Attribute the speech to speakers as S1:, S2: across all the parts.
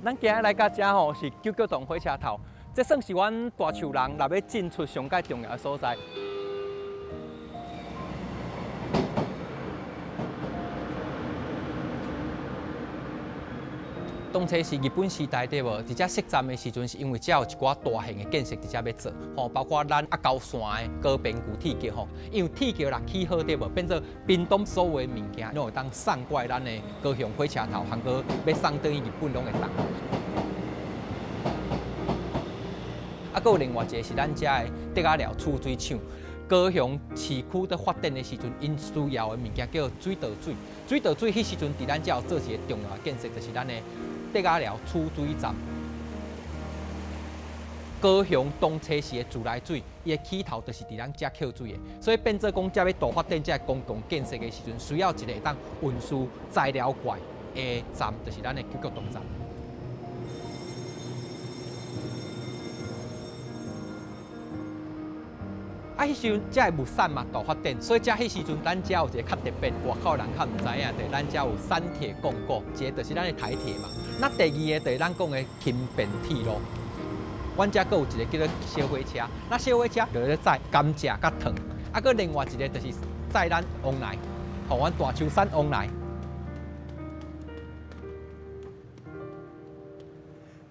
S1: 咱今日來到遮吼是九曲洞火車頭，這算是阮大樹人若欲進出上蓋重要的所在。當初是日本時代對無？佇遮設站的時陣，是因為遮有一寡大型的建設佇遮欲做，吼，包括咱阿高線的高屏舊鐵橋吼，因為鐵橋若起好對無，變做屏東所有的物件攏會當送過來咱的高雄火車頭，還閣欲送轉去日本攏會當。啊，閣有另外一個是咱遮的竹仔寮取水廠。高雄市區佇發展的時陣，𪜶需要的物件叫水道水。水道水彼時陣佇咱遮有做一個重要的建設，就是咱的竹仔寮取水站。高雄當初時的自來水，伊的起頭就是佇咱遮抾水的，所以變做講遮欲大發展遮公共建設的時陣，需要一個會當運輸材料過來的站，就是咱的九曲洞站。啊，彼時陣遮的物產嘛大發展，所以遮彼時陣咱遮有一個較特別，外口人較毋知影，就是咱遮有三鐵共構，一個就是咱的台鐵嘛。那第二個就是咱講的輕便鐵路。阮遮閣有一個叫做小火車，那小火車就是載甘蔗佮糖，啊，閣另外一個就是載咱黃泥，予阮大樹產黃泥。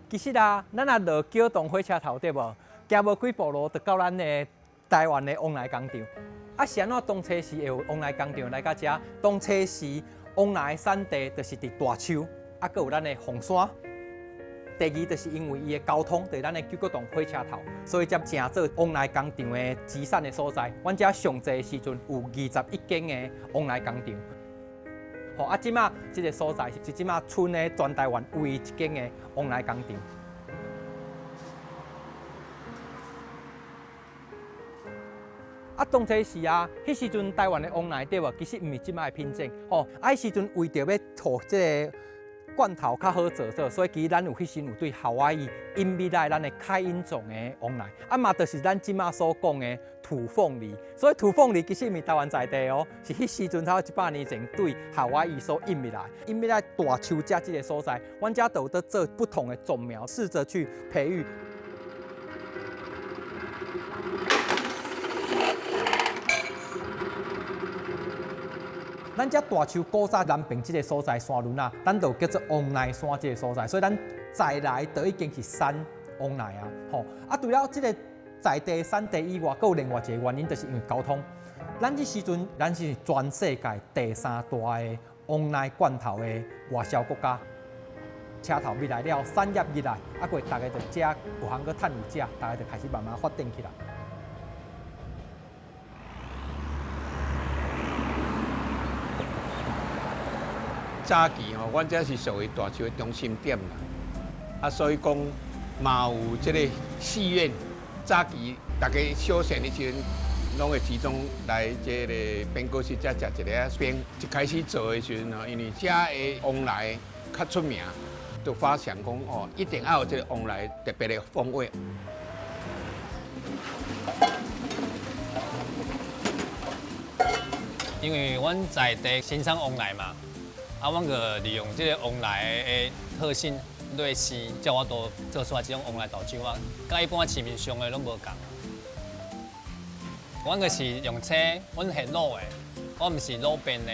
S1: 其實啊，咱若落九洞火車頭對無？行無幾步路就到咱的台灣的黃泥工場。啊，是按怎當初時會有黃泥工場來到遮？當初時黃泥產地就是佇大樹，啊，閣有咱的鳳山。第二就是因為伊的交通，佇咱的九曲洞火車頭，所以才成做黃泥工場的集散的所在。阮遮上濟的時陣有21間的黃泥工場。吼，啊，這馬這個所在是這馬賰的全台灣唯一一間的黃泥工場。啊，當初時啊，彼時陣台灣的黃泥對無？其實毋是這馬的品種，吼。啊，彼時陣為著欲予這個罐頭較好做做，所以其實咱有彼時有對夏威夷引入來咱的凱因種的黃泥，啊嘛，就是咱這馬所講的土鳳梨。所以土鳳梨其實毋是台灣在地哦，是彼時陣差不多100年前對夏威夷所引入來，引入來大樹遮這個所在，阮遮都有佇做不同的種苗，試著去培育。咱遮大樹古早南爿這個所在山崙仔，咱就叫做黃泥山這個所在，所以咱在來就已經是產黃泥啊，吼！啊，除了這個在地產地以外，閣有另外一個原因，就是因為交通。咱這時陣，咱是全世界第三大的黃泥罐頭的外銷國家。車頭入來了，產業入來，啊，閣大家就遮有通閣趁有食，大家就開始慢慢發展起來。
S2: 早期吼，阮遮是屬於大樹的中心點啦，啊，所以講嘛有這個戲院。早期大家休閒的時陣，攏會集中來這個冰果室遮食一下冰。一開始做的時陣吼，因為遮的黃泥較出名，就發想講哦，一定愛有這個黃泥特別的風味。
S3: 因為阮在地生產黃泥嘛。啊，阮就利用這個黃泥的特性來試，才有法度做出來這種黃泥豆漿啊，佮一般市面上的攏無仝。阮就是用車，阮現滷的，我毋是滷便的。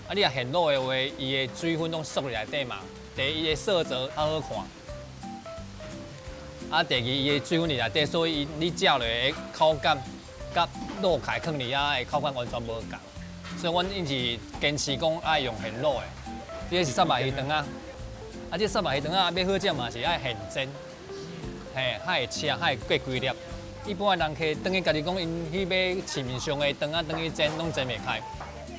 S3: 啊，你若現滷的話，伊的水分攏縮入內底嘛。第一，伊的色澤較好看。啊，第二，伊的水分佇內底，所以伊你食落的口感，佮滷開囥佇遐的口感完全無仝。所以阮一直堅持講愛用現滷的。這個是薩肉魚腸仔，啊，這薩肉魚腸仔欲好食嘛是愛現煎，嘿，較會切，較會過規粒。一般的人客轉去家己講，𪜶去買市面上的腸仔轉去煎，攏煎袂開，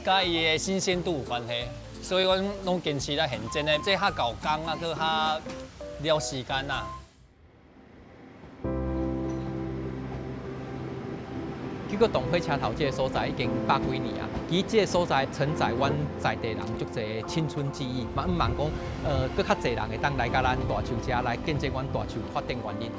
S3: 佮伊的新鮮度有關係。所以阮攏堅持來現煎的，這較夠工啊，閣較了時間啊。
S1: 九曲洞火車頭這個所在已經百幾年啊，其實這個所在承載阮在地人足濟青春記憶，嘛向望講，閣較濟人會當來佮咱大樹遮來見證阮大樹發展原因。